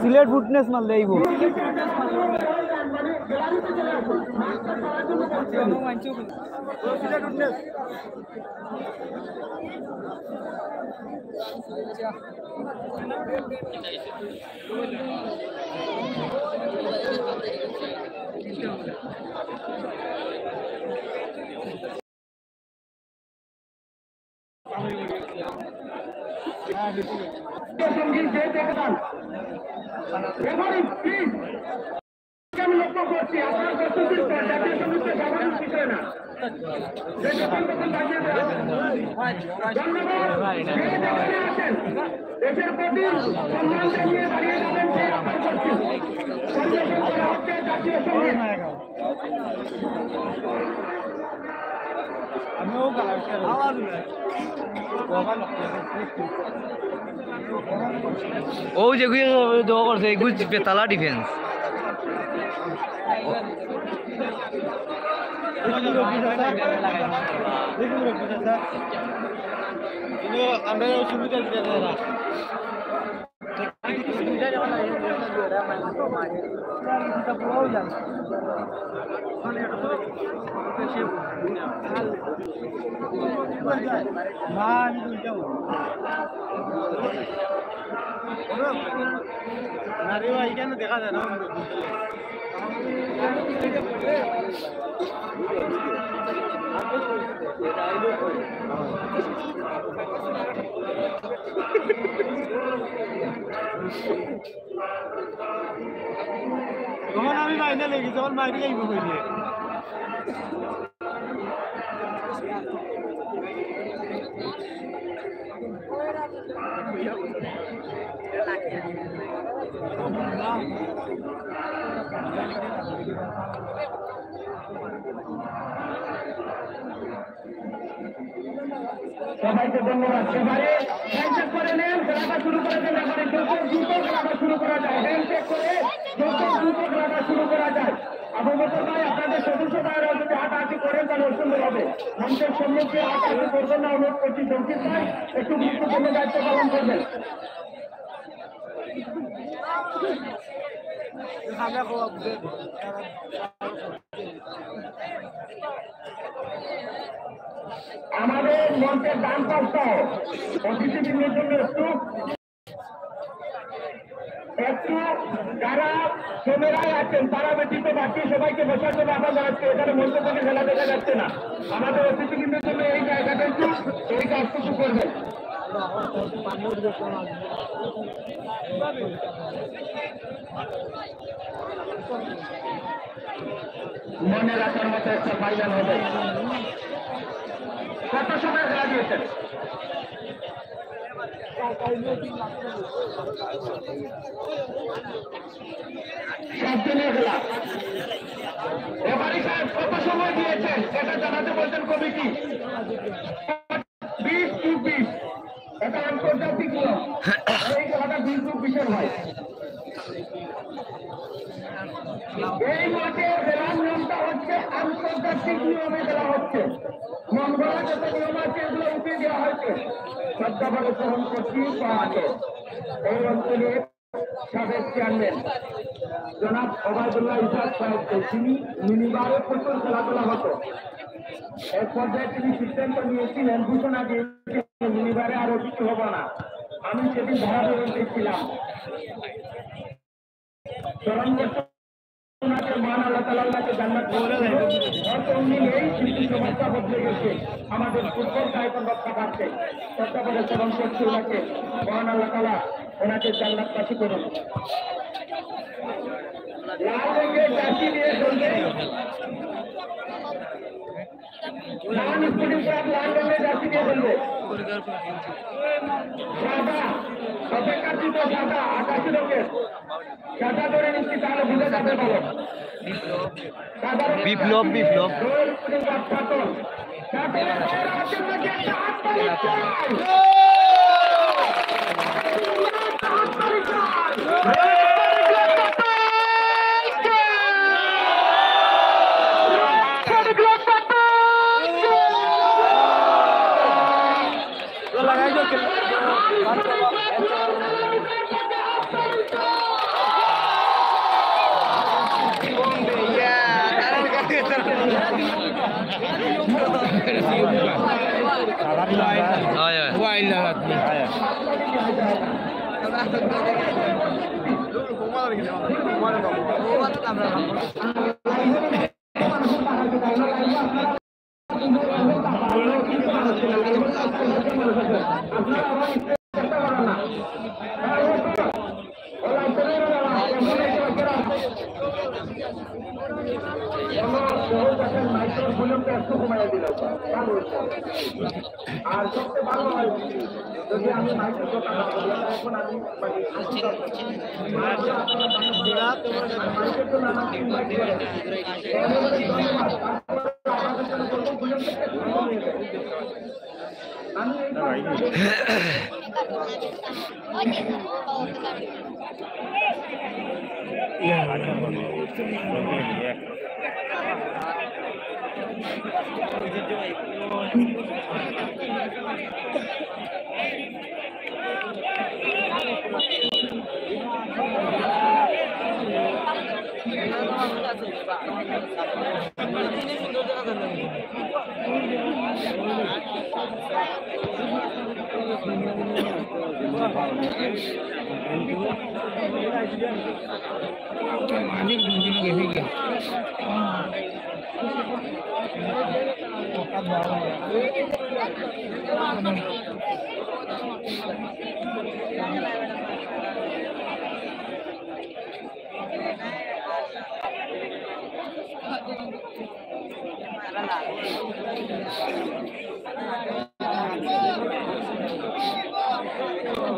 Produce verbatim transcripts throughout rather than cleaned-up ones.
সিলেট ফুটনেস মারলে আইবো। সঙ্গীত যে দেখলাম, এবারে প্লিজ আমি লক্ষ্য করছি, আপনার প্রস্তুতির পর জাতীয় সঙ্গীতকে স্বাভাবিক বিষয় না। যে যখন তখন বাজিয়ে দেওয়া হয়। ধন্যবাদ। যে যেখানে আছেন, দেশের প্রতি সম্মান জানিয়ে দাঁড়িয়ে যাবেন, সেই আহ্বান করছি। পরিবেশন করা হচ্ছে জাতীয় সঙ্গীত। ও যে গুই দোয়া করছে, এগুই বেতালা ডিফেন্স। আমরা অসুবিধা দিতে পারি না। না রে ভাই, এখানে দেখা যায় না। তখন আমি বাইরে লেগে, তখন বাইরে যাইব কইলে। সবাইকে ধন্যবাদ। এবারে হ্যান্ডশেক করে নেন, খেলাটা শুরু করে দেন। এবারে যত দ্রুত খেলাটা শুরু করা যায়, হ্যান্ডশেক করে যত দ্রুত খেলাটা শুরু করা যায়। আবু বকর ভাই, আপনাদের সদস্য ভাইরা যদি হাঁটাহাঁটি করেন, তাহলে সুন্দর হবে। মঞ্চের সম্মুখে হাঁটাহাঁটি করবেন না, অনুরোধ করছি। জঙ্গির ভাই, একটু গুরুত্বপূর্ণ দায়িত্ব পালন করবেন। আমাদের মঞ্চের ডান পাশটাও অতিথিবৃন্দের জন্য একটু, একটু যারা ক্যামেরায় আছেন, তারা ব্যতীত বাকি সবাইকে বসার জন্য আহ্বান জানাচ্ছি। এখানে মঞ্চ থেকে খেলা দেখা যাচ্ছে না। আমাদের অতিথিবৃন্দের জন্য এই জায়গাটা একটু, এই কাজটুকু করবেন। মনে রাখার মতো একটা ফাইনাল হবে। কত সময় খেলা দিয়েছেন? সাত দিনের খেলা। রেফারি সাহেব, কত সময় দিয়েছেন? এটা জানাতে বলছেন কমিটি। বিশ চব্বিশ, এটা আন্তর্জাতিক নিয়ম। এই খেলাটা বিশ চব্বিশের হয়। এই মাঠে খেলার নিয়মটা হচ্ছে আন্তর্জাতিক নিয়মে খেলা হচ্ছে। মঙ্গলা যত নিয়ম আছে, এগুলো উঠিয়ে দেওয়া হয়েছে। শ্রদ্ধা ভরে স্মরণ করছি পাহাড়ে। এই অঞ্চলের সাবেক চেয়ারম্যান জনাব ওবায়দুল্লাহ ইসহাক সাহেবকে, তিনি মিনিবারে প্রচুর খেলাধুলা হতো। এক পর্যায়ে তিনি সিদ্ধান্ত নিয়েছিলেন, ঘোষণা দিয়েছিলেন, মিনিবারে আর অতিথি হব না। আমি সেদিন ধারাবাহিক ছিলাম। স্মরণ করতে ওনাকে মহান আল্লাহ তাআলা ওনাকে জান্নাত নসিব করুন। হয়তো উনি নেই, কিন্তু সমাজটা বদলে গেছে। আমাদের ফুটবল এখন রক্ষা পাচ্ছে। শ্রদ্ধা করে স্মরণ করছি ওনাকে, মহান আল্লাহ তাআলা ওনাকে জান্নাতবাসী করুন। লাল রঙের জার্সি দিয়ে খেলবে। লাল স্পোর্টিং ক্লাব লাল রঙের জার্সি দিয়ে খেলবে। সাদা, অপেক্ষাকৃত সাদা, আকাশি রঙের। সাদা ধরে নিচ্ছি, তাহলে বুঝে যাবে ভালো। সাদা রঙের বিপ্লব, জার্সি দিয়ে বিপ্লব। গোল স্পোর্টিং ক্লাব ছাতন। ছাতনের বাইরে আছেন নাকি? একটা হাততালি চাই। হাততালি চাই। হয়, হয়।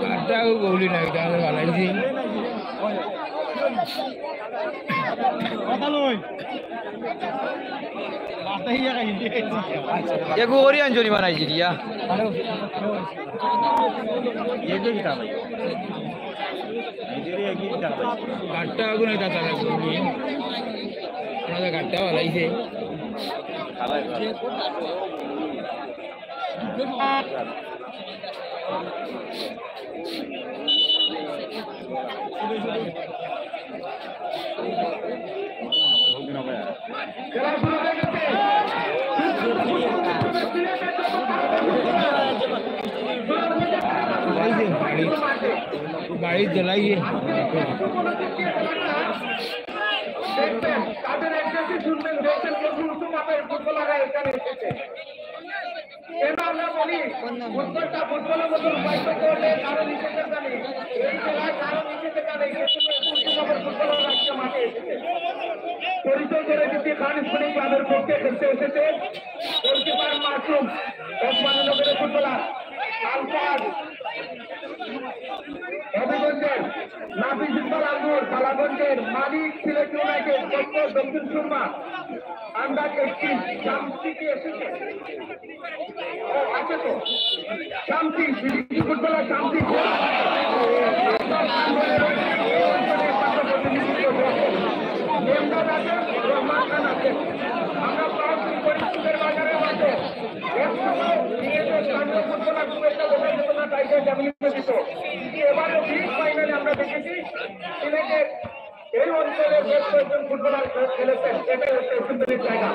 গানটাও গৌলি নাই, গান বানাইছি। এগু করি আনজনি বানাইছি দিয়া। গানটা আগুন এটা তারা গানটা বানাইছে। বাড়ি, বাড়ি জ্বালাইয়ে। দেখবেন, তাদের একসাথে শুনবেন, দেখবেন, নতুন নতুন মাথায় ফুটবলাররা এখানে এসেছে। এবার আমরা বলি, ফুটবলটা ফুটবলের মতো রূপায়িত করলে কারো নিষেধাজ্ঞা নেই। এই খেলায় কারো নিষেধাজ্ঞা নেই। কিন্তু ফুটবলের রাষ্ট্রীয় মাঠে এসেছে। পরিচয় করে দিচ্ছি, খান স্পোর্টিং ক্লাবের পক্ষে খেলতে এসেছে গোলকিপার মাসুম, ওসমানীনগরের ফুটবলার আলফাজ, হবিগঞ্জের নাফিজ ইকবাল আঙ্গুর, বালাগঞ্জের মানিক, সিলেট ইউনাইটেড, দক্ষ দক্ষিণ সুরমা, আন্ডার এইটিন, শান্তি কি এসেছে? ও, আছে তো। শান্তি, বিদেশি ফুটবলার শান্তি। মেম্বার আছেন, রহমান খান আছেন। আমরা প্রায় পরিস্থিতির বাজারে আছে। এক সময় বিদেশে স্থানীয় ফুটবলার খুব একটা বোঝা যেত না, তাই জন্য জামিন দিত। কিন্তু এবারও ঠিক ফাইনালে আমরা দেখেছি সিলেটের এই অঞ্চলের বেশ কয়েকজন ফুটবলার খেলেছেন, এটাই হচ্ছে একুশ মিনিট জায়গা।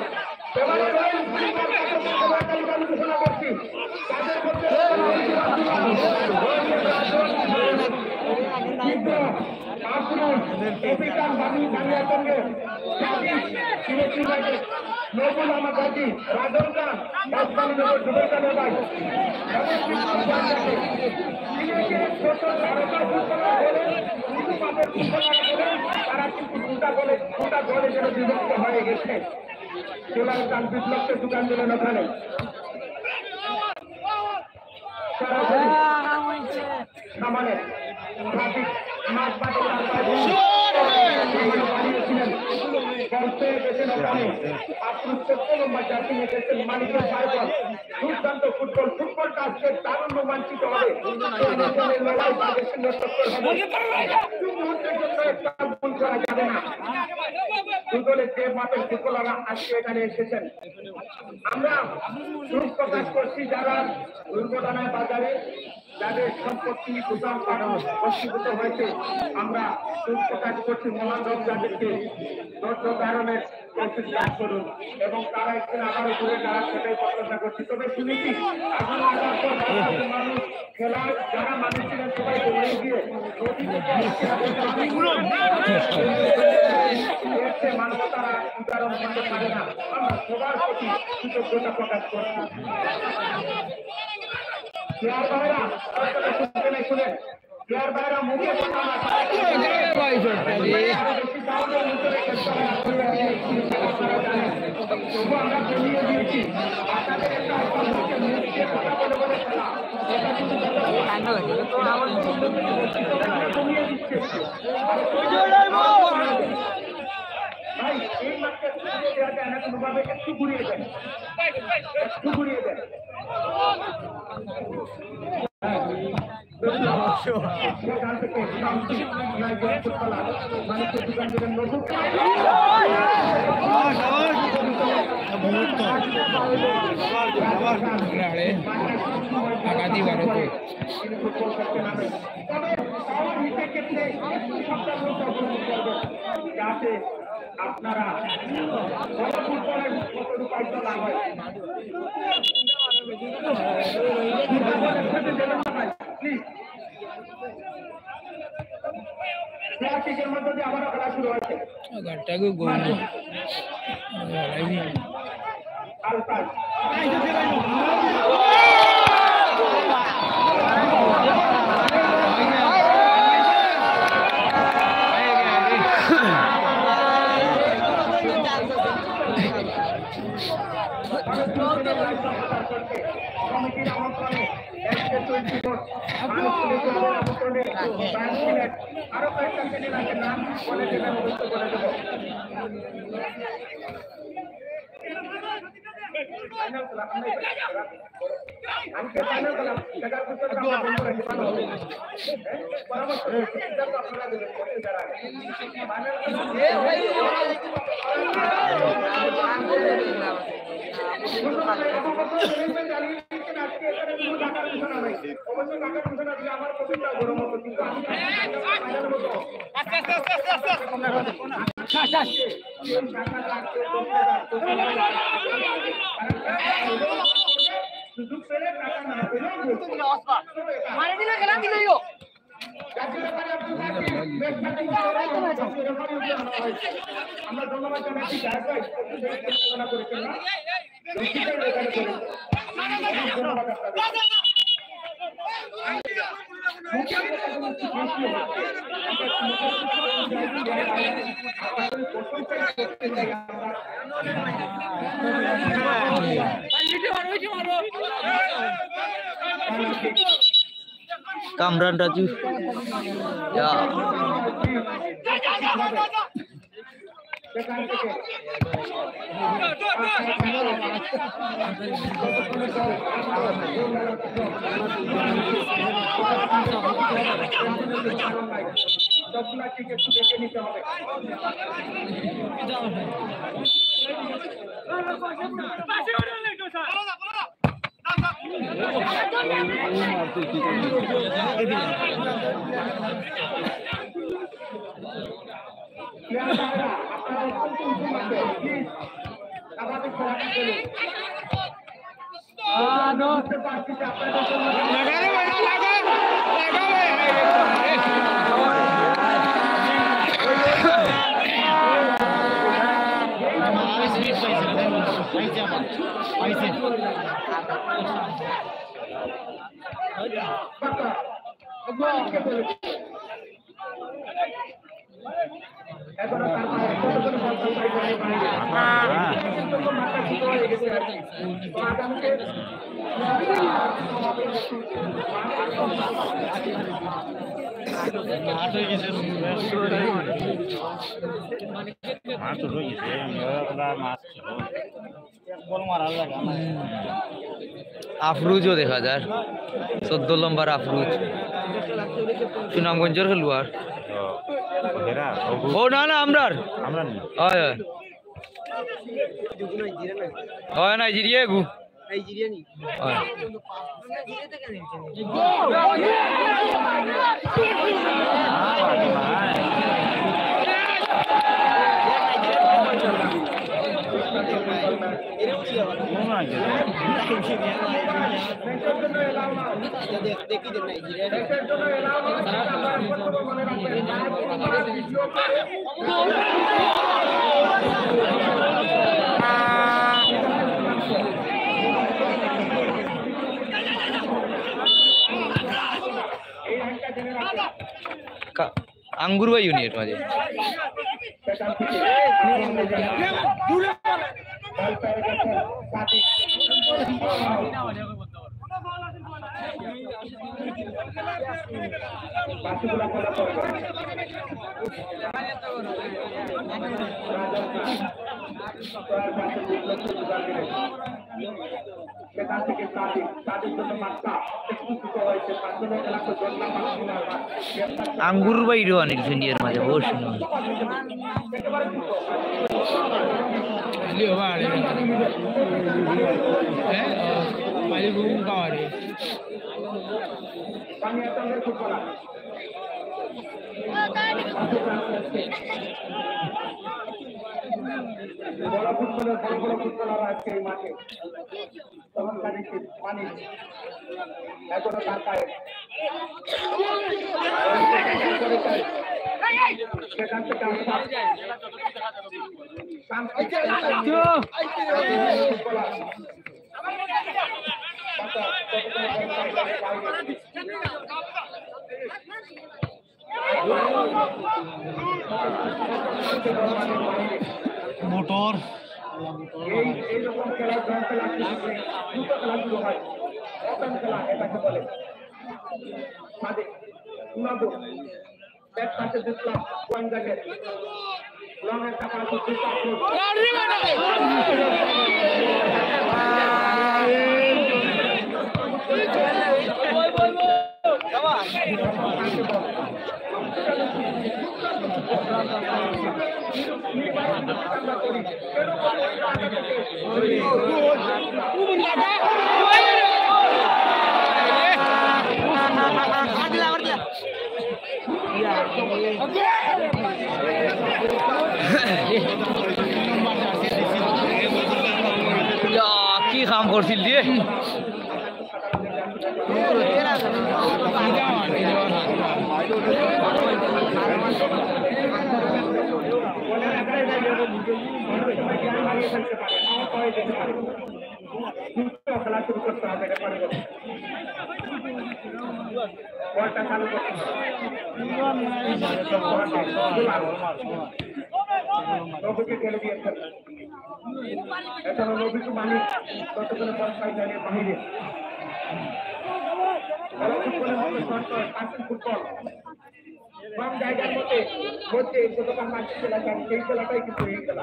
এবারে রয়্যাল ফুটবল ক্লাবের খেলোয়াড় তালিকা আমি ঘোষণা করছি। তাদের মধ্যে আফরুল, কবিতা, বাবু, বানিয়া সঙ্গে, সাকিব, সিলেট ইউনাইটেড, নবুল আহমদ গাজী, রাজন খান, ওসমানীনগর জুবের খানের ভাই। এবং কিন্তু সিলেটের ছোট তারকা ফুটবলার বলেন, কিন্তু মাঠের ফুটবলার বলেন, তারা কিন্তু দুটা গোলে, দুটা গোলে যেন বিভক্ত হয়ে গেছে। চুলার চান বিপ্লবকে দোকান দিলেন ওখানে। সরাসরি সামানের ট্রাফিক মাঝমাঠে তার পায়ে বল পেয়ে গেছেন ওখানে। পাঁচ ফুট চোদ্দ নম্বর জার্সি নিয়ে এসেছেন মানিকের পায়ে বল। দুর্দান্ত ফুটবল, ফুটবলটা আজকে দারুণ রোমাঞ্চিত হবে। এই লড়াই বাজে সুন্দর টক্কর হবে। একটু মুহূর্তের জন্য একটা ভুল করা যাবে না। দুদলের যে মাপের ফুটবলাররা আজকে এখানে এসেছেন, আমরা দুঃখ প্রকাশ করছি যারা দুর্ঘটনায় বাজারে যাদের সম্পত্তি দোকানপাট ভস্মীভূত হয়েছে, আমরা দুঃখ প্রকাশ করছি। মহান রব যাদেরকে ধৈর্য ধারণের তৌফিক দান করুন এবং তারা একদিন আবারও ঘুরে দাঁড়ান, সেটাই প্রত্যাশা করছি। তবে শুনেছি এখন আসার পর বাংলাদেশের মানুষ খেলার যারা মানুষ ছিলেন সবাই দৌড়ে গিয়ে নদী থেকে এসে মানুষ তারা উদাহরণ করতে পারে না। আমরা সবার প্রতি কৃতজ্ঞতা প্রকাশ করছি। প্লেয়ার ভাইরা, আপনারা শুনতে নাই, শুনেন। প্লেয়ার ভাইরা মুখে কথা না বলে, আরো বেশি সাউন্ডের ভিতরে খেলতে হবে। আপনারা জানেন। তবু আমরা কমিয়ে দিয়েছি। আপনাদের একটা মুখে মুখ দিয়ে কথা বলে বলে খেলা। এটা কিন্তু আমরা কমিয়ে দিচ্ছি। ভাই, এই মাঠটা ঘুরিয়ে দেওয়া যায় না কোনোভাবে, একটু ঘুরিয়ে দেন, একটু ঘুরিয়ে দেন। আগাতি বারো তো। তবে পাওয়ার হিটের ক্ষেত্রে একটু সাবধানতা অবলম্বন করবেন, যাতে আপনারা বড় ফুটবলের মতো রূপায়িত না হয়। Please। Practice-এর মধ্য দিয়ে আবারও খেলা শুরু হয়েছে। ঘরটাকে গোল। আলতাজ। কমিটির আমন্ত্রণে এসকে টোয়েন্টি ফোর আনুষ্ঠানিক ক্লাবের আমন্ত্রণে বায়ান সিলেট আরো কয়েকটা চ্যানেল আছে, নাম বলে দেবেন, অবশ্যই বলে দেবো। ফাইনাল খেলা, আমরা এখানে খেলা। আমি তো ফাইনাল খেলা, জায়গার ভিতরে আমরা বন্ধ রাখি, ভালো হবে। হ্যাঁ? পরামর্শ দিচ্ছি, সিদ্ধান্ত আপনারা দেবেন, করতে যারা আগে। ফাইনাল খেলা। আমরা ধন্যবাদ জানাচ্ছি জায়গায় একটু দেরি করে ঘোষণা করেছেন না। কামরান রাজু। ইয়া। মাছ উঠে গেছে, মাছ উঠে গেছে, মাছ ছিল। আফরুজও দেখা যার, চোদ্দ নম্বর আফরুজ, সুনামগঞ্জর খেলোয়াড়। ও, এরা, ও, ও না, না, আমরার। আমরা নি। হয়, হয়। হয়, নাইজেরিয়া এগু। নাইজেরিয়া নি? হয়। কা-, আঙ্গুরবা ইউনিয়ন মাঝে। আঙ্গুর বাইরেও আনিল ইন্ডিয়ার মাঝে, বহুত সুন্দর। লিও বাড়ি। হ্যাঁ? বাড়ি ঘুম খাওয়ারে। বড় ফুটবলের বড় বড় ফুটবলার আজকে এই মাঠে। চমৎকার একটি পানি। এখনো তার পায়ে। সেখান থেকে আমরা মোটর। এই, এই রকম খেলা, যখন খেলা শুরু হয়, দ্রুত খেলা শুরু হয়, ওপেন খেলা এটাকে বলে। সাদে, উনাদু, ব্যাট পাশে দিসলাম, ওয়ান জায়গায়। লং একটা পাস দিসলাম। ইয়া, কি কাম করছিল দিয়ে? খেলা শুরু করতে হবে, এটা পরে বলবো। বলটা চালু করতে হবে। নবীকে ঠেলে দিয়েছেন। এখন নবীকে মালিক ততক্ষণে বল পাইলেন বাইরে। বল ফুটবলের মতো শর্ট নয়, পাসিং ফুটবল। কম জায়গার মধ্যে, মধ্যে যতটা মাঠে খেলা যায়, সেই খেলাটাই কিন্তু এই খেলা।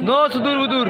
দোস্ত, দূর, দূর।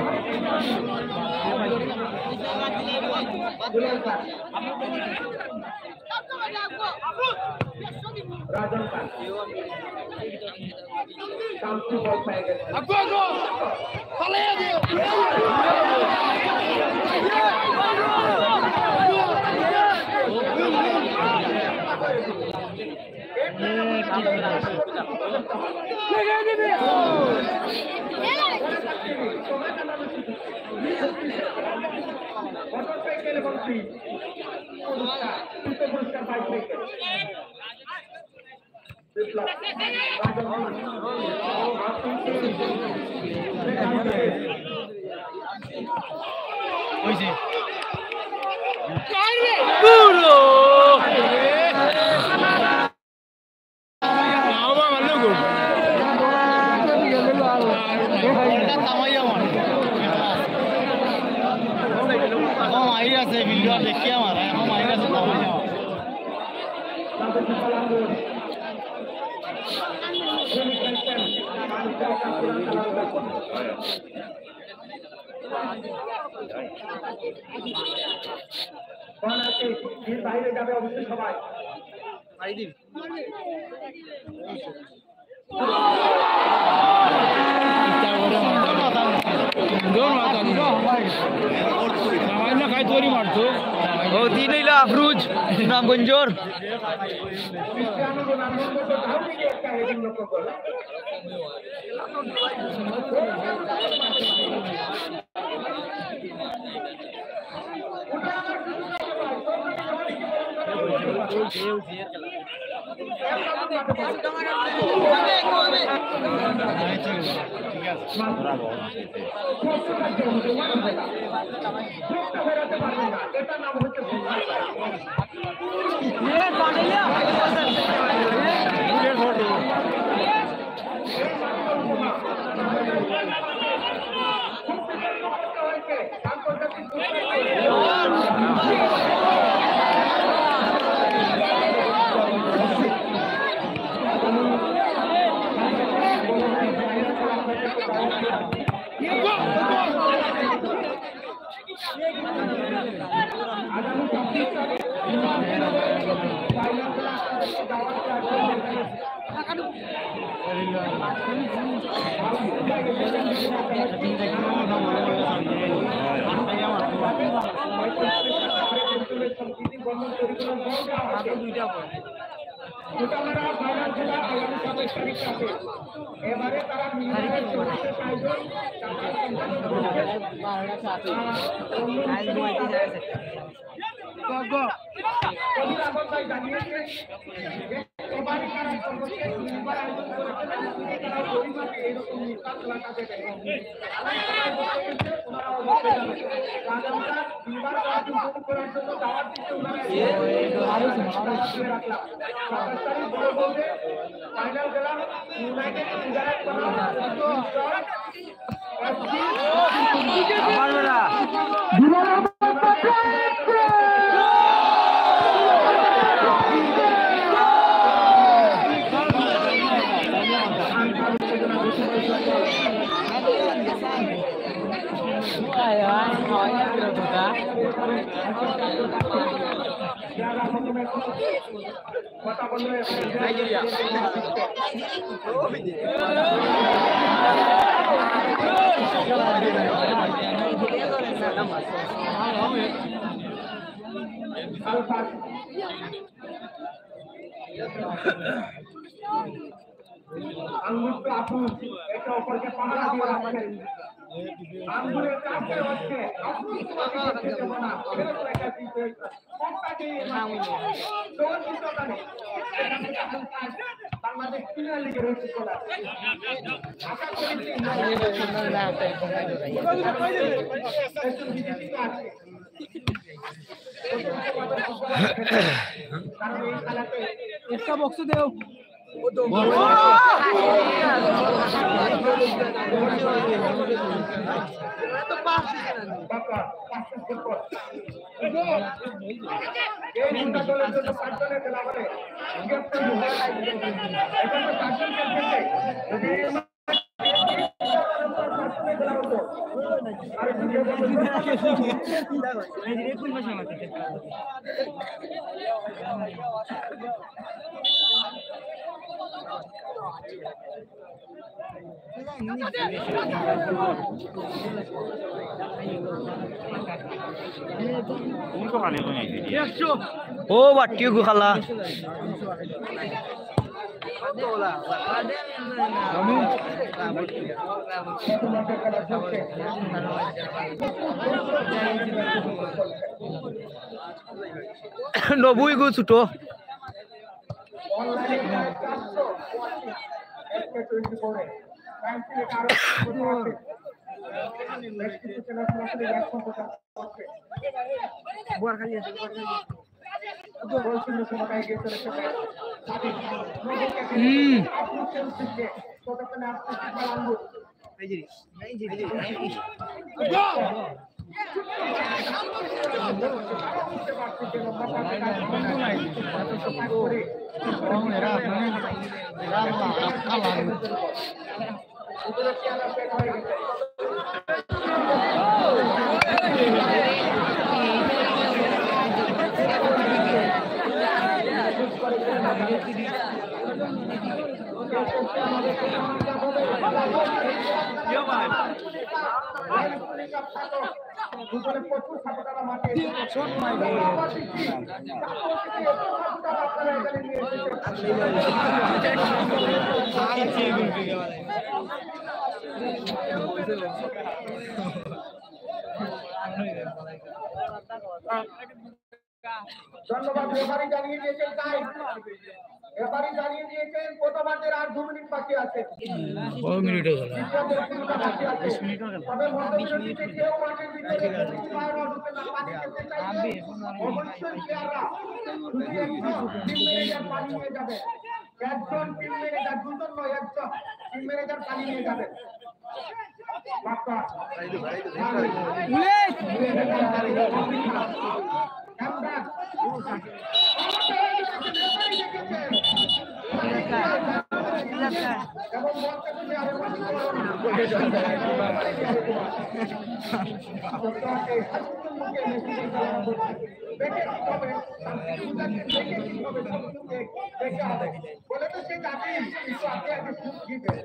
অইছে। ও, তিন অইলো আফরুজ, সুনামগঞ্জর। আঙ্গুর তো আপু একে অপরকে পাহারা দিয়ে রাখছেন। আঙ্গুরের কাছে হচ্ছে আপু তোমাকে দেখতে দেবো না, এরকম একটা চিন্তা হয়েছে। বাংলাদেশ প্রিমিয়ার লিগের হচ্ছে খেলা। আশা করি একটা বক্স দেও। ও বাট্টিও গুখালা। নব্বই গো ছুটো। হুম। ধন্যবাদ। রেফারি জানিয়ে দিয়েছেন টাইম। রেফারি জানিয়ে দিয়েছেন প্রথমার্ধের আর দু মিনিট বাকি আছে। কত মিনিট হয়ে গেল? বিশ মিনিট হয়ে গেল। তবে মধ্যবিরতিতে কেউ মাঠের ভিতরে বাইরে ঢুকে না, পানি খেতে চাইলে অবশ্যই প্লেয়াররা শুধু একজন টিম ম্যানেজার পানি নিয়ে যাবে। একজন টিম ম্যানেজার, দুজন নয়, একজন টিম ম্যানেজার পানি নিয়ে যাবে। বলে তো সে জানে, কিন্তু আপনি আগে সুখ দিবেন।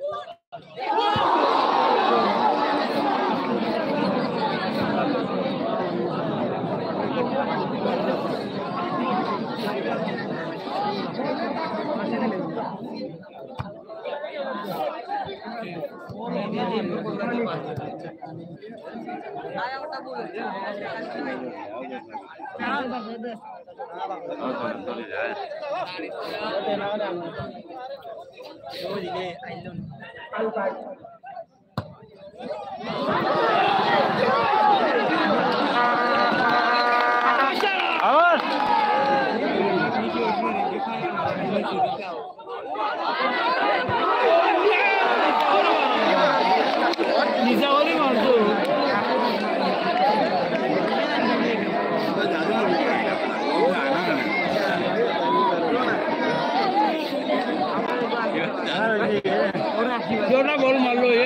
জোরদার বল মারলো, এ,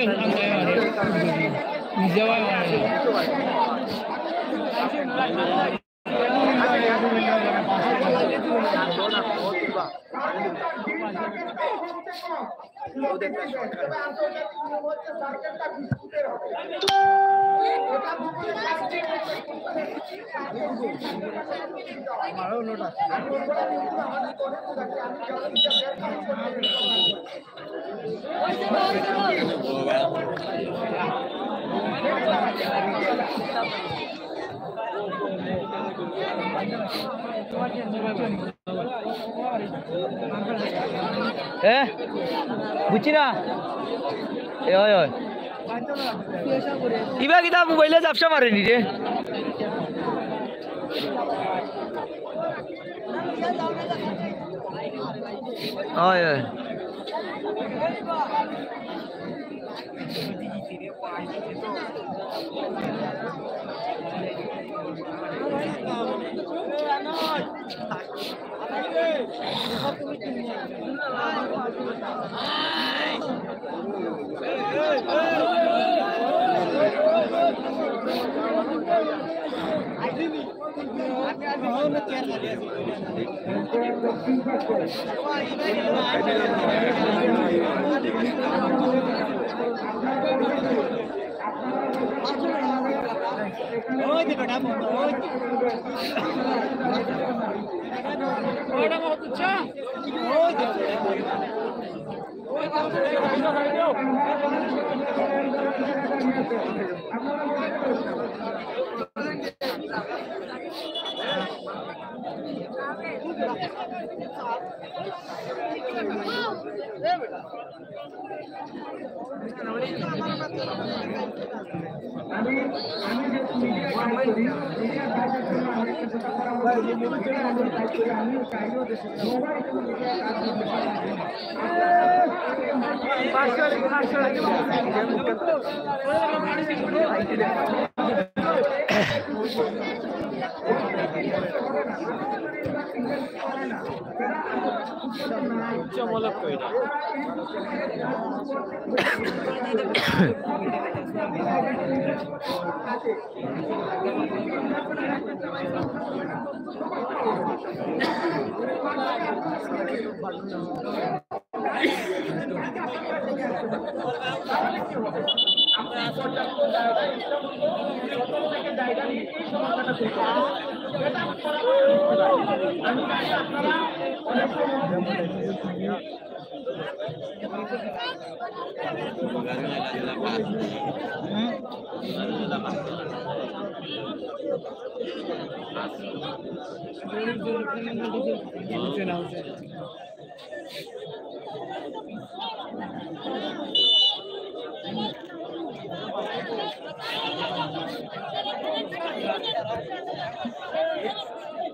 নিজে ভাই মারলো। এ? বুঝছি না। এ, অয়, অয়। ইবা কিতা মোবাইলে ঝাপসা মারেনি রে? অয়, অয়।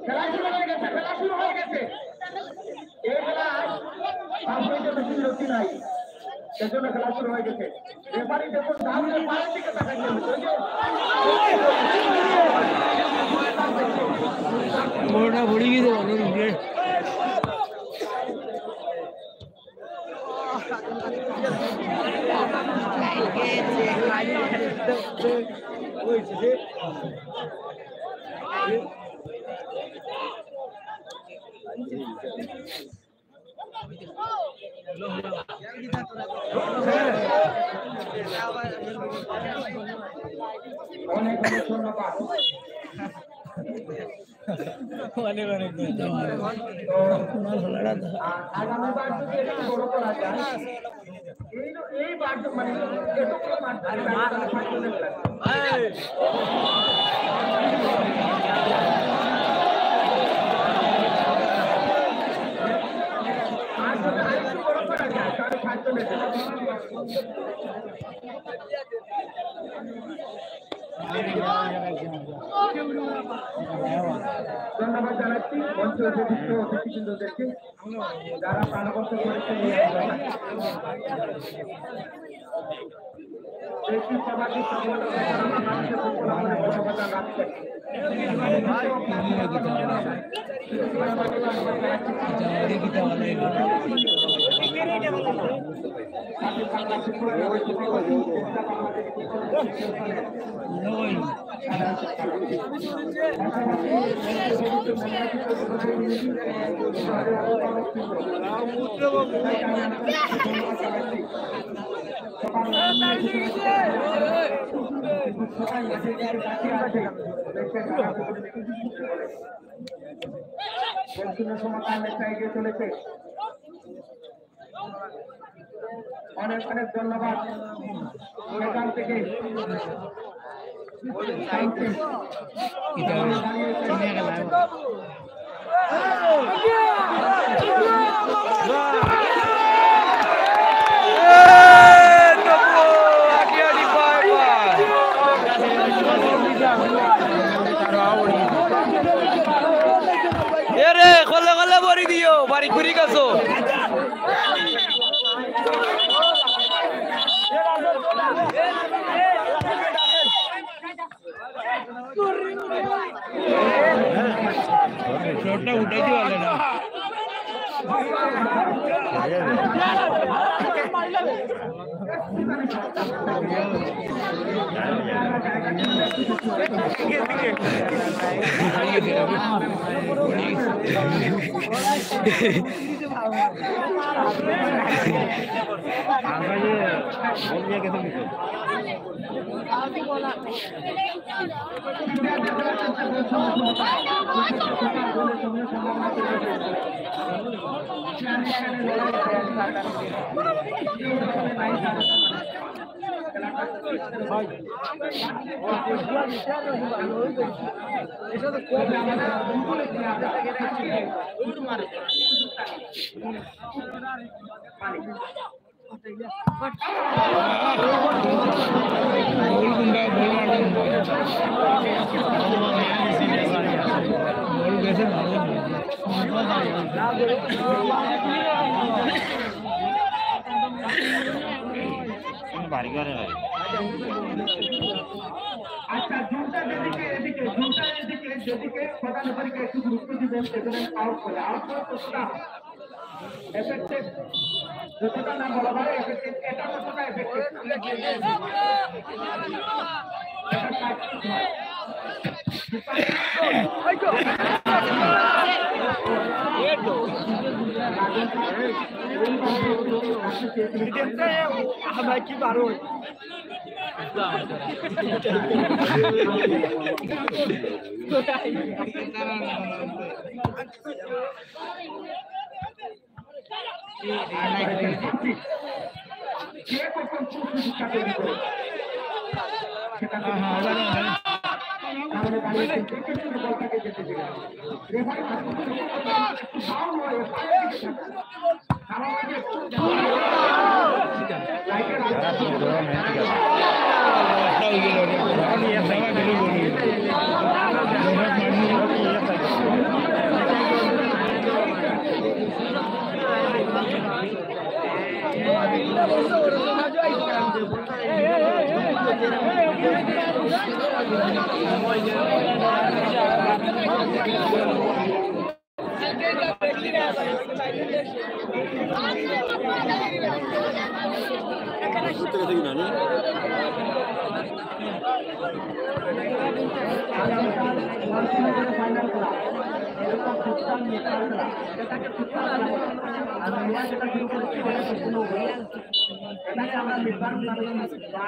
খেলা শুরু হয়ে গেছে, খেলা শুরু হয়ে গেছে। এই খেলায় পাঁচ মিনিটের বেশি বিরতি নাই, সেজন্য খেলা শুরু হয়ে গেছে। রেফারি দেখুন, ধারণের পায়ের দিকে তাকাচ্ছেন। ওই যে বড়টা পড়ি গেছে, ভালো রুমে। অনেক অনেক ধন্যবাদ। অনেক অনেক ধন্যবাদ। তো, আ-, আগামীবার যদি একটু বড় করা যায়, এই, এইবার তো মানে এতগুলো মাঠ ধরে তারা সাতজন লাগে। আর যদি আরেকটু বড় করা যায়, তাহলে সাতজন এসে ধন্যবাদ জানাচ্ছি মঞ্চে উপবিষ্ট অতিথিবৃন্দদেরকে, যারা প্রাণবন্ত করেছেন এই আয়োজনে। দেশি সমাজের সংগঠন যারা বাংলাদেশের পক্ষ থেকে বড় অবদান রাখছেন। বলছিল সমকাল নেতা এগিয়ে চলেছে। অনেক অনেক ধন্যবাদ। সেখান থেকে এরে, খলে খলে ভরি দিও, বাড়ি ঘুরি গেছো। শটটা উঠাইতে পারলে না। গোল কোনটা? গোল মারবেন। গোল গেছে ভালো। ভারী করে ভাই। আচ্ছা, জোনটা যেদিকে, এদিকে, জোনটা এদিকে, যেদিকে প্রধান রেফারিকে একটু গুরুত্ব দিবেন, সেখানে আউট করে, আউট করে কতটা এফেক্টিভ, যতটা না বলা হয় এফেক্টিভ, এটা ততটা এফেক্টিভ।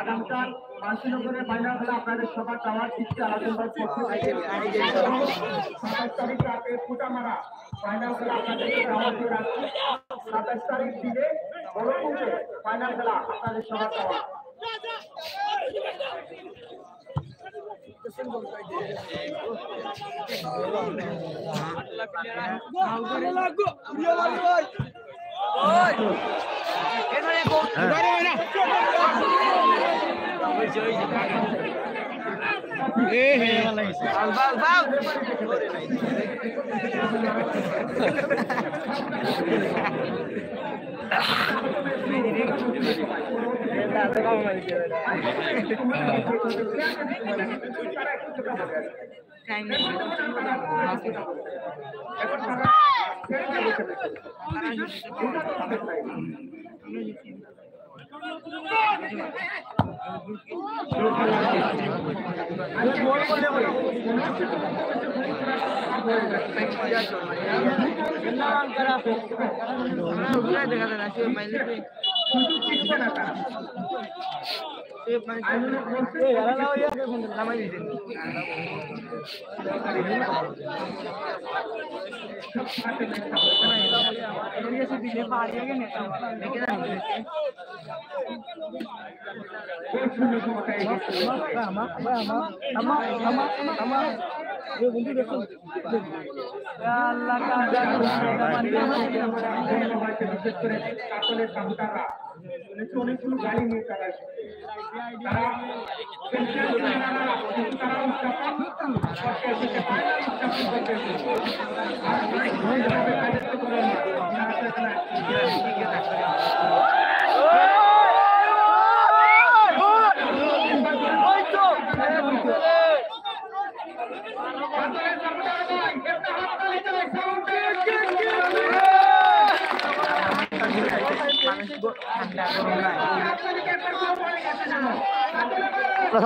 আগামীকাল মানসীনগরের ফাইনাল খেলা আপনাদের সবার দাওয়াত দিচ্ছি আলাউদ্দিন ভাই পক্ষ থেকে। সাতাশ তারিখ রাতে ফুটামারা ফাইনাল খেলা আপনাদের দাওয়াত দিয়ে রাখছি। সাতাশ তারিখ দিনে বড় ফাইনাল খেলা আপনাদের সবার দাওয়াত।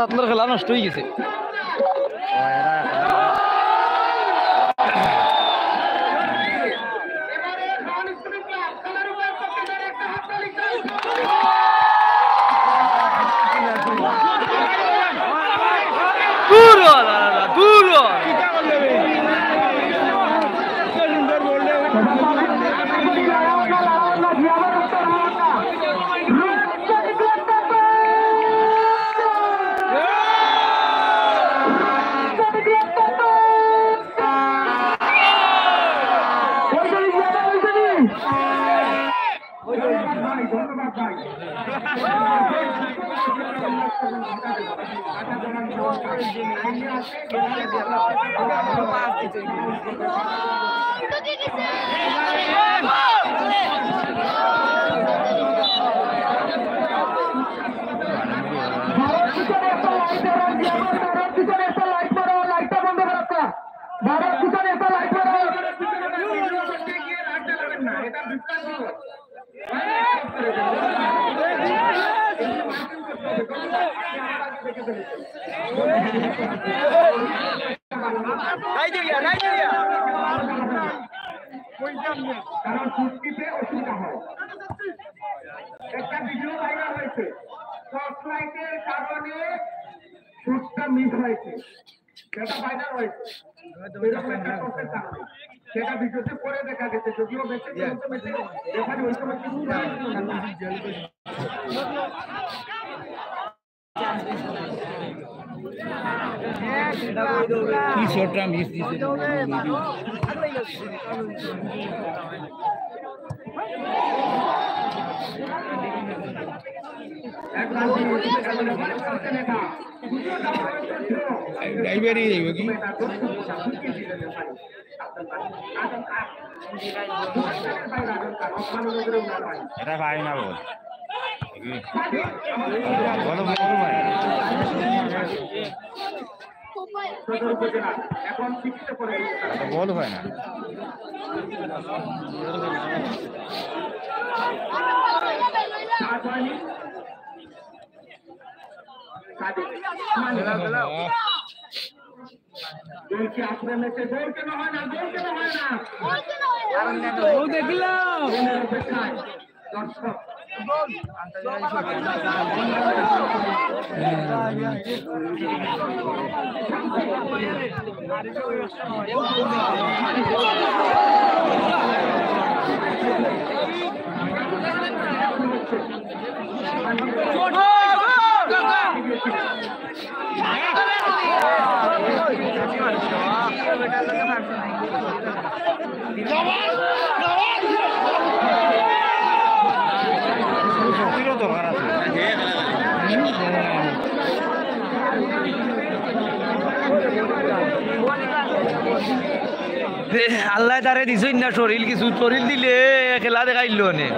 আপনার খেলা নষ্ট হয়ে গেছে। দূর হ, দাদা, দূর হ। ভারত পিছনে একটা লাইট ধরান, ভারত পিছনে একটা লাইট মারো, লাইটটা বন্ধ করো। ভারত পিছনে একটা লাইট মারো। Nigeria, Nigeria. কারণ চুক্তিতে অসুবিধা হয়। একটা ভিডিও ভাইরাল হয়েছে, টর্চ লাইটের কারণে শুটটা মিস হয়েছে, সেটা ভাইরাল হয়েছে। এরকম একটা প্রসেস আছে, সেটা ভিডিওতে পরে দেখা গেছে, যদিও মেসেজ, মেসেজ রেফারি ওই সময় কিছু করেনি। কি শটটা মিস দিছে। ড্রাইভারই যাইব কি? এটা ভাই না বল। বলো, বলো ভাই। এটা তো বল হয় না। গোল কি আসলে মেসে? গোল কেন হয় না? গোল কেন হয় না? ও দেখলাম। গোলের অপেক্ষায় দর্শক। আল্লায় তারে দিছইন না শরীল, কিছু শরীল দিলে খেলা দেখাইল অনে।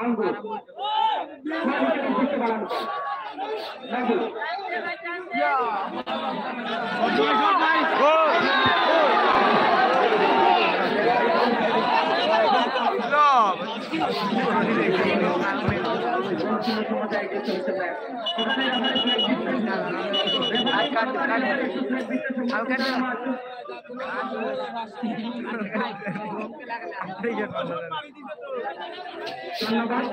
আঙ্গুল। ধন্যবাদ।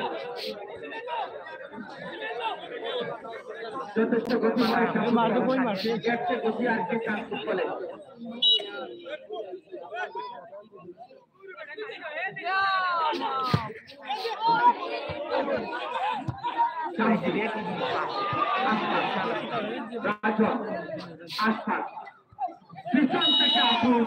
যথেষ্ট গতি হয়, মারবে, কই মারছে? গতি আর কি চান্স ফুটবলে। রাজন, আশফাক। পিছন থেকে আফুজ।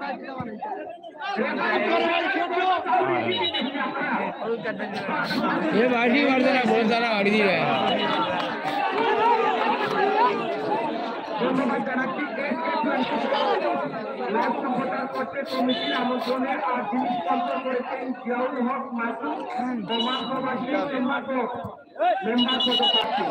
ये बाजी मार देना, बहुत सारा मार दी है। ধন্যবাদ জানাচ্ছি SK twenty four live supporter প্রত্যেক কমিটির আমন্ত্রণে আর যিনি স্পন্সর করেছেন জিয়াউল হক মাসুম ও মাসুম মেম্বার মেম্বার পদপ্রার্থী।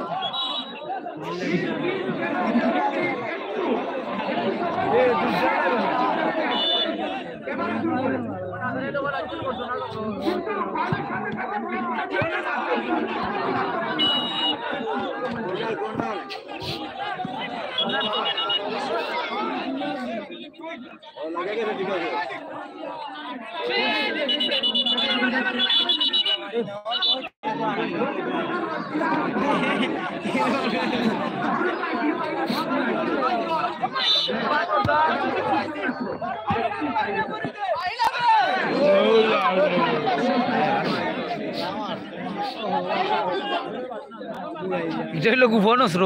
এটা হইলো গোপন অস্ত্র।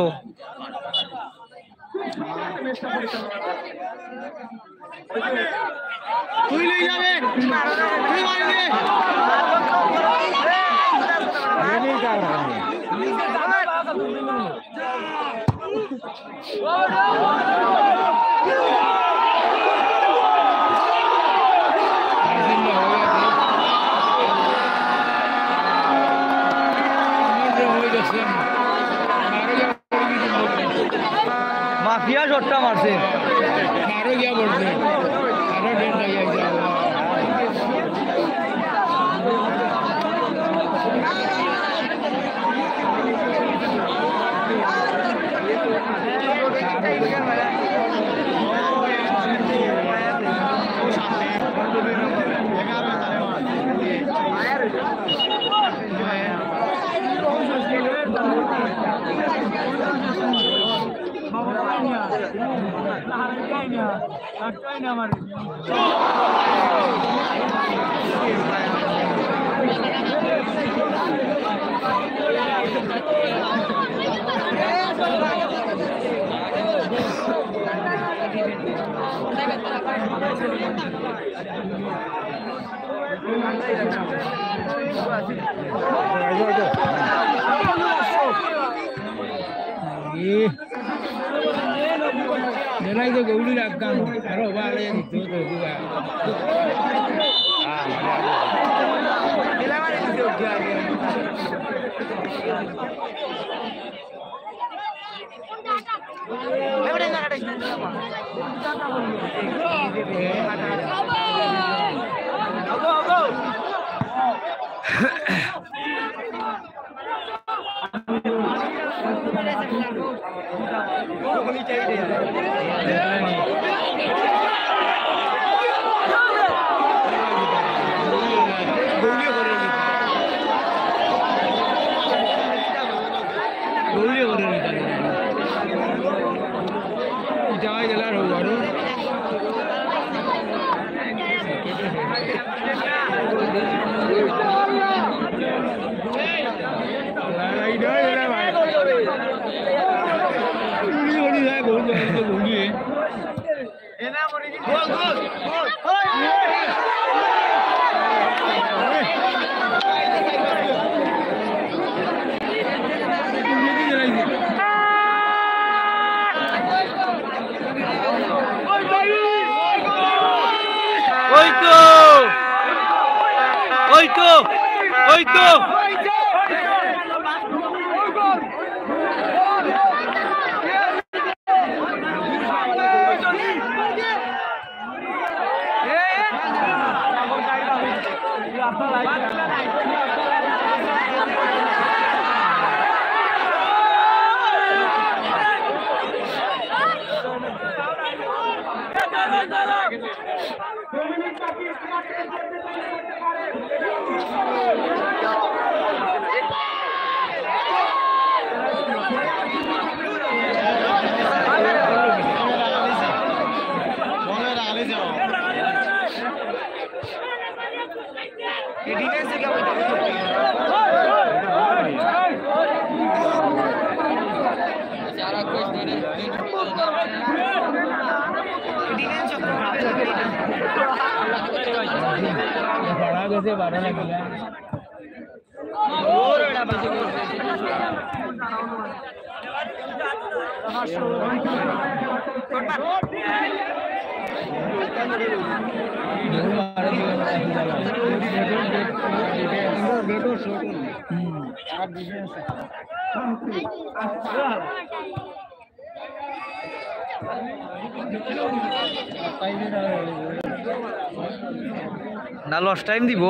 তুই লই যাবে, তুই মারবে। মাফিয়া শটটা মারছে। আরো গিয়া পড়ছে। আরো ডেট লাগে। এ, বেলাই তো গৌরী রাখতাম, আরো ভালো দিত তো দিবা। ওই তো, ওই তো, ওই তো। বাড়া গেছে, বারো লাগিয়া। না, লস টাইম দিব।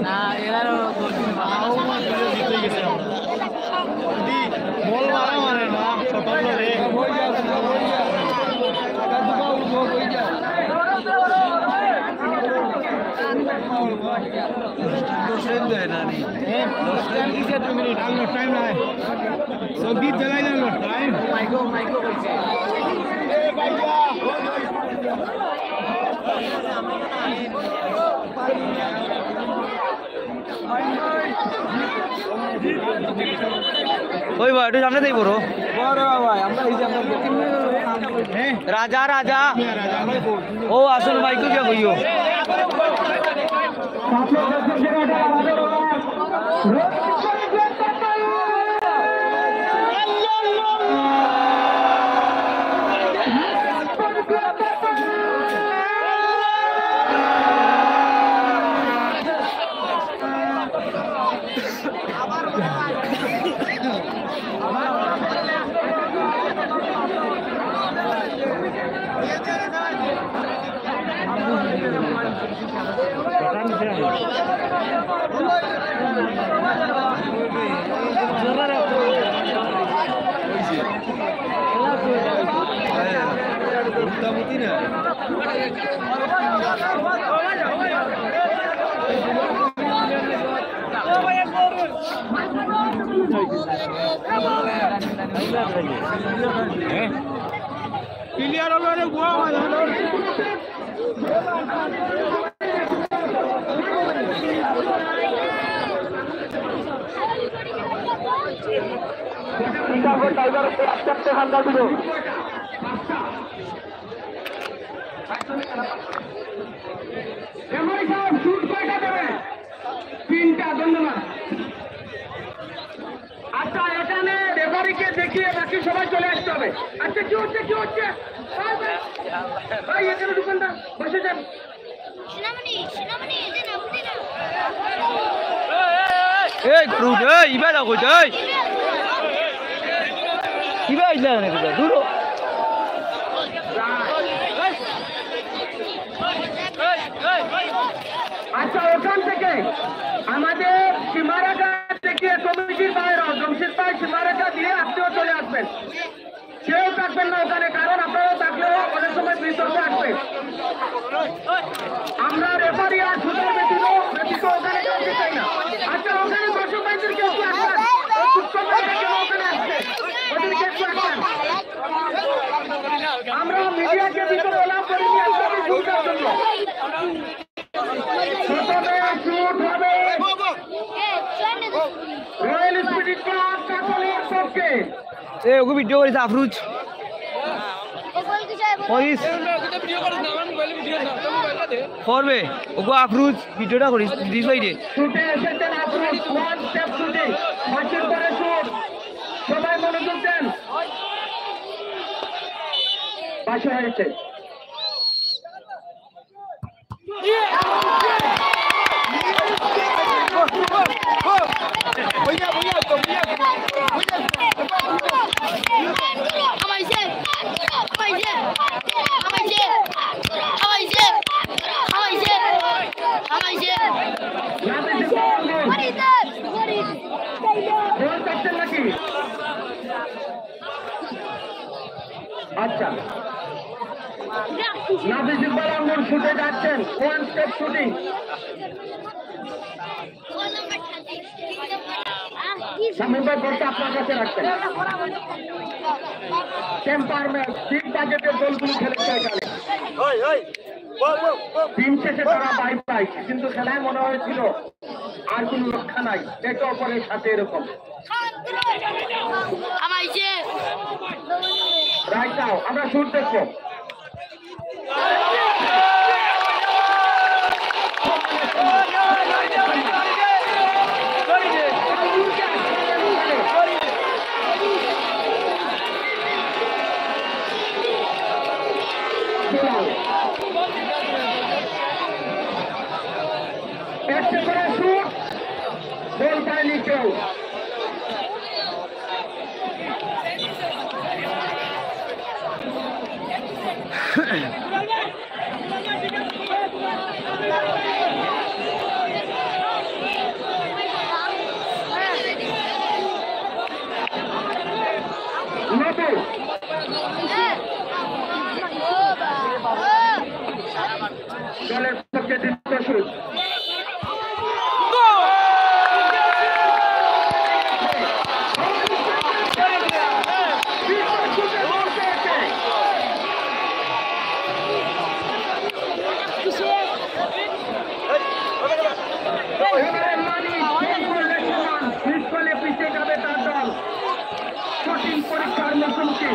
না, এরারও গোল। বল মারা মারে না, শটল রে। দশ টাইম দেয় না নি। হ্যাঁ, দশ টাইম দিছে, দুই মিনিট। আর দশ টাইম নাই। সন্দীপ জ্বালাই না, দশ টাইম। মাইকো, মাইকো বলছে। ওই বা, একটু সামনে দেই বড়। বড় ভাই, আমরা এই যে আমরা রাজা, রাজা। ও আসল মাইকো কে কইও। ক্লিয়ার হলো রে, গোয়া হয়, হলো। টাইগার আস্তে আস্তে হান্ডা দিল। এমআই সাহেব, শুট কয়টা দেবে? তিনটা, ধন্যবাদ। আচ্ছা, এখানে রেফারিকে দেখিয়ে বাকি সবাই চলে আসতে হবে। আচ্ছা, কি হচ্ছে, কি হচ্ছে? ভাই, ভাই, ভাই, এখানে ঢুকেন না, বসে যান। সেনামণি, সেনামণি, এই যে নামটি না। এই, করুন, এই, ইবা না কইতে, এই। ইবা আইলা না কইতে, দূর হ। আচ্ছা, ওখান থেকে আমাদের সীমারেখা থেকে কমিটির বাইরে, জমশেদ ভাই সীমারেখা দিয়ে আপনিও চলে আসবেন। কেউ থাকবেন না ওখানে, কারণ আপনারা থাকলেও অনেক সময় বিতর্ক আসবে। আমরা রেফারি আর শুটার ব্যতীত, ব্যতীত ওখানে কাউকে চাই না। আচ্ছা, ওখানে দর্শক ভাইদেরকে একটু আটকান। ওই ফুটবল ভাইরা কেন ওখানে আসছে? ওদেরকে একটু আটকান। আমরা মিডিয়াকে ভিতরে অ্যালাউ করিনি আপনাদের সুবিধার জন্য। প্রথমে শুট হবে রয়্যাল স্পিরিট ক্লাব কাকলির পক্ষ এ, ওগু ভিডিও করিস, আফরুজ। করিস। করবে। ওগু আফরুজ, ভিডিওটা করিস, দিস ভাই রে। ছুটে এসেছেন আফরুজ, ওয়ান স্টেপ শুটিং। বাঁশির পরে শুট। সবাই মনোযোগ দেন। বাঁশি হয়েছে। বল কাটছেন নাকি? আচ্ছা, নাফিজ ইকবাল আঙ্গুর শুটে যাচ্ছেন, ওয়ান স্টেপ শুটিং। শামীম ভাই, বলটা আপনার কাছে রাখবেন। টেম্পারমেন্ট, বিগ বাজেটের গোলগুলো খেলেছে এখানে। দিন শেষে তারা বাই বাই, কিন্তু খেলায় মনে হয়েছিল আর কোনো রক্ষা নাই, একে অপরের সাথে এরকম। রাইট নাও, আমরা শুট দেখবো। একটা করে শুট, বল পায়নি কেউ। নতুন দলের পক্ষে দ্বিতীয় শুট। কঠিন পরীক্ষার মুখোমুখি।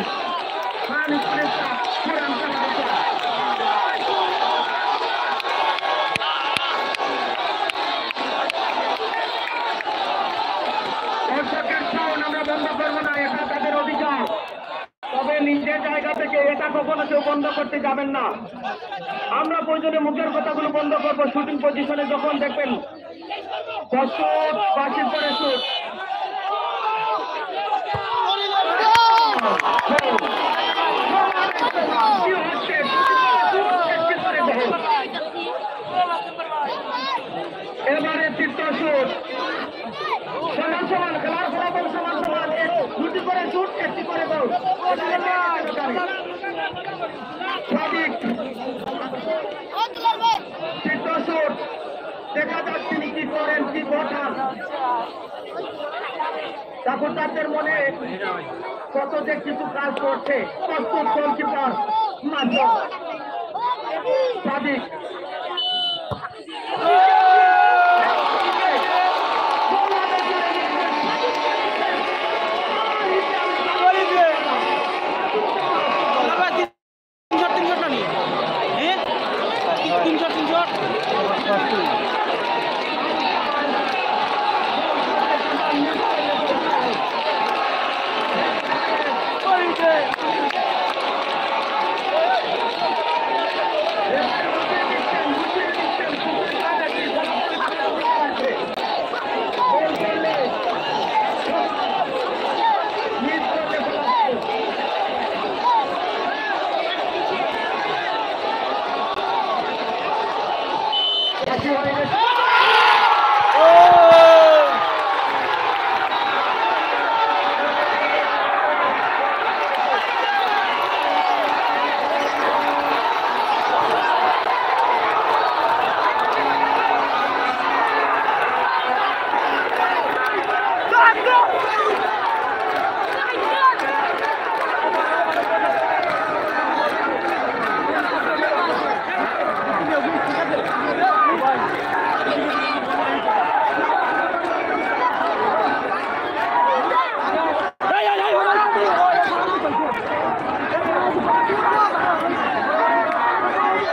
দর্শকের সাউন্ড আমরা বন্ধ করবো না, এটা তাদের অধিকার। তবে নিজের জায়গা থেকে এটা কখনো কেউ বন্ধ করতে যাবেন না। আমরা প্রয়োজনে মুখের কথাগুলো বন্ধ করবো। শুটিং পজিশনে যখন দেখবেন, প্রস্তুত, বাঁশির পরে শুট। এবারে তৃতীয় শুট। সমান সমান, খেলার ফলাফল সমান সমান। এক, দুটি করে শুট, একটি করে গোল। সাদিক। তৃতীয় শুট। দেখা যাক তিনি কি করেন, কি ঘটান। সাপোর্টারদের মনে কত যে কিছু কাজ করছে। প্রস্তুত গোলকিপার মাসুদ। সাদিক।